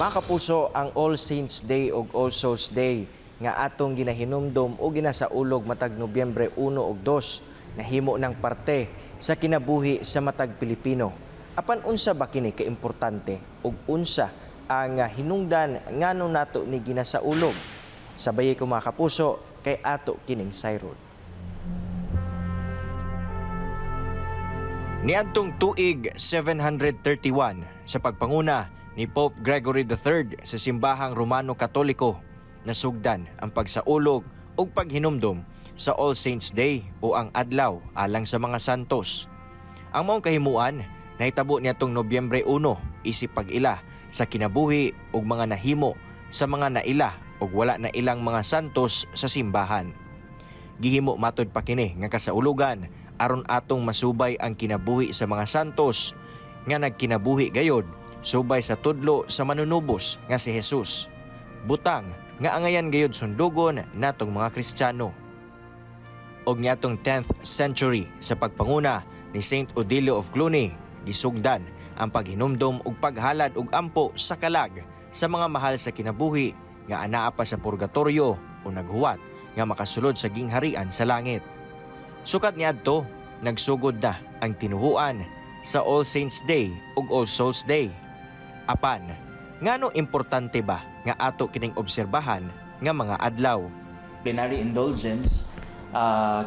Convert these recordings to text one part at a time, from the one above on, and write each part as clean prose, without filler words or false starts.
Mga kapuso, ang All Saints Day ug All Souls Day nga atong ginahinumdom o ginasaulog matag Nobyembre 1 ug 2 nahimo ng parte sa kinabuhi sa matag Pilipino. Apan unsa ba kini kaimportante ug unsa ang hinungdan ngano nato ni ginasaulog? Sabay ko, mga kapuso, kay ato kining sayron. Niadtong tuig 731, sa pagpanguna ni Pope Gregory III sa Simbahang Romano Katoliko, nasugdan ang pagsaulog ug paghinumdom sa All Saints Day o ang adlaw alang sa mga santos. Ang maong kahimuan nahitabo niadtong Nobyembre 1 isip pag-ila sa kinabuhi ug mga nahimo sa mga naila ug wala na ilang mga santos sa simbahan. Gihimo matod pa kini nga kasaulugan aron atong masubay ang kinabuhi sa mga santos nga nagkinabuhi gayod subay sa tudlo sa manunubos nga si Jesus. Butang nga angayan gayod sundugon natong mga Kristiyano. Og niadtong 10th century, sa pagpanguna ni Saint Odilo of Cluny, gisugdan ang paghinumdom ug paghalad og ampo sa kalag sa mga mahal sa kinabuhi nga anaa pa sa purgatorio o naghuwat nga makasulod sa gingharian sa langit. Sukat niadto, nagsugod na ang tinuhuan sa All Saints Day ug All Souls Day. Apan, ngano importante ba nga ato kining obserbahan nga mga adlaw? Plenary indulgence,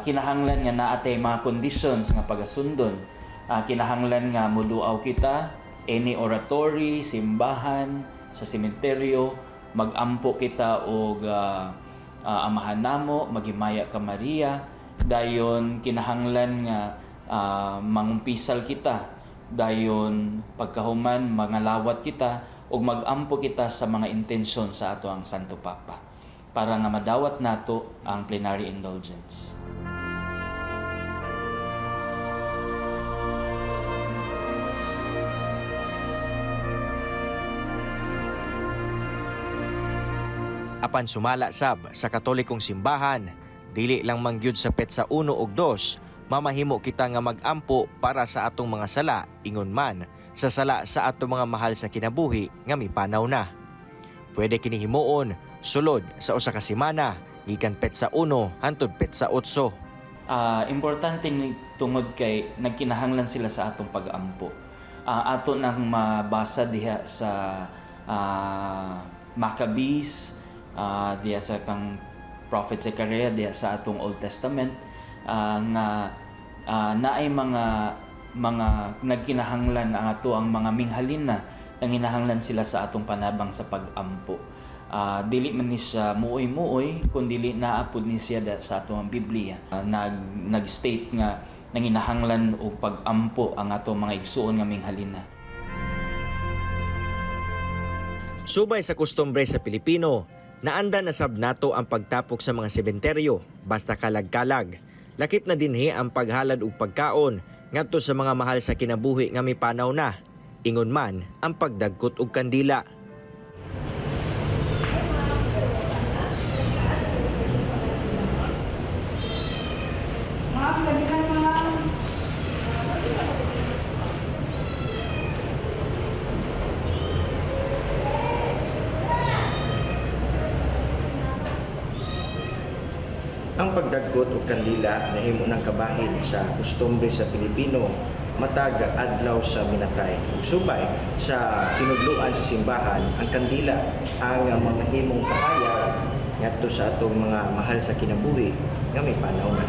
kinahanglan nga naa tay mga conditions nga pagasundon. Kinahanglan nga muduaw kita any oratory, simbahan, sa sementeryo, magampo kita og Amahan Namo, Maghimaya ka Maria, dayon kinahanglan nga mangumpisal kita, dayon pagkahuman mangalawat kita ug magampo kita sa mga intensyon sa ato ang Santo Papa para nga madawat nato ang plenary indulgence. Apan sumala sab sa Katolikong simbahan, dili lang mangyud sa petsa 1 ug 2 mamahimo kita nga magampo para sa atong mga sala, ingon man sa sala sa atong mga mahal sa kinabuhi nga mipanaw na. Pwede kini himuon sulod sa usa ka semana gikan petsa 1 hantod petsa 8. Importante ni tungod kay nagkinahanglan sila sa atong pag-ampo. Ato nang mabasa diha sa Maccabees, diha sa kang Prophet Zechariah, diha sa atong Old Testament, nga naay mga nagkinahanglan ang ato ang mga minghalin na nanginahanglan sila sa atong panabang sa pag-ampo. Dili man ni siya muoy-muoy kun dili naa pud ni siya sa atong Biblia. Nag-state nga nanginahanglan og pag-ampo ang atong mga igsuon nga minghalina. Subay sa kustombre sa Pilipino, naanda na sab nato ang pagtapok sa mga sementeryo basta kalag-kalag. Lakip na dinhi ang paghalad og pagkaon ngadto sa mga mahal sa kinabuhi nga mipanaw na. Ingon man ang pagdagkot og kandila. Ma'am, dali ma'am. Ang pagdagkot og kandila nahimo ng kabahin sa kustombre sa Pilipino matag adlaw sa minatay. Ug subay sa tinudloan sa simbahan, ang kandila ang mga himong kahayag ngadto sa atong mga mahal sa kinabuhi nga mipanaw na.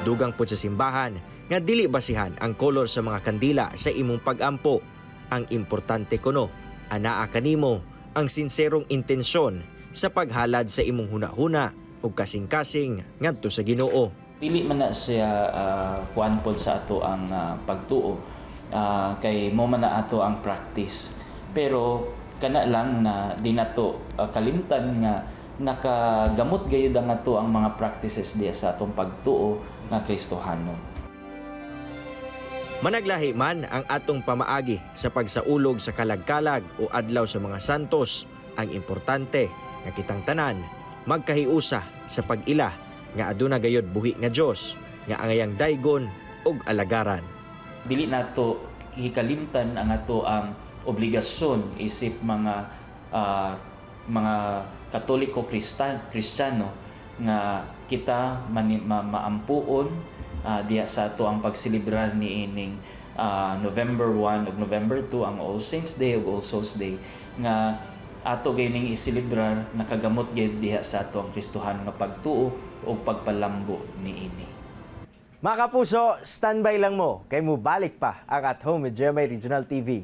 Dugang po sa simbahan nga dili basihan ang kolor sa mga kandila sa imong pagampo. Ang importante kuno, anaa kanimo ang sinserong intensyon sa paghalad sa imong hunahuna ug kasing-kasing ngadto sa Ginoo. Dili man na siya kuan pod sa ato ang pagtuo, kay mo man na ato ang practice, pero kana lang na di nato kalimtan nga nakagamot gayud ang ato ang mga practices diya sa atong pagtuo nga Kristohanon. Managlahi man ang atong pamaagi sa pagsaulog sa kalagkalag o adlaw sa mga santos, ang importante nga kitang tanan magkahiusa sa pag-ila nga aduna gayod buhi nga Dios nga angayang daygon ug alagaran. Dili nato hikalimtan ang ato ang obligasyon isip mga Katoliko Kristiyano nga kita maampuon diha sa ato ang pagselebrar niining November 1 ug November 2, ang All Saints Day ug All Souls Day, nga ato gayning iselebrar nakagamot gyud diha sa ato ang Kristohanon nga pagtuo ug pagpalambo niini. Mga kapuso, standby lang mo kay mubalik pa ang At Home with GMA Regional TV.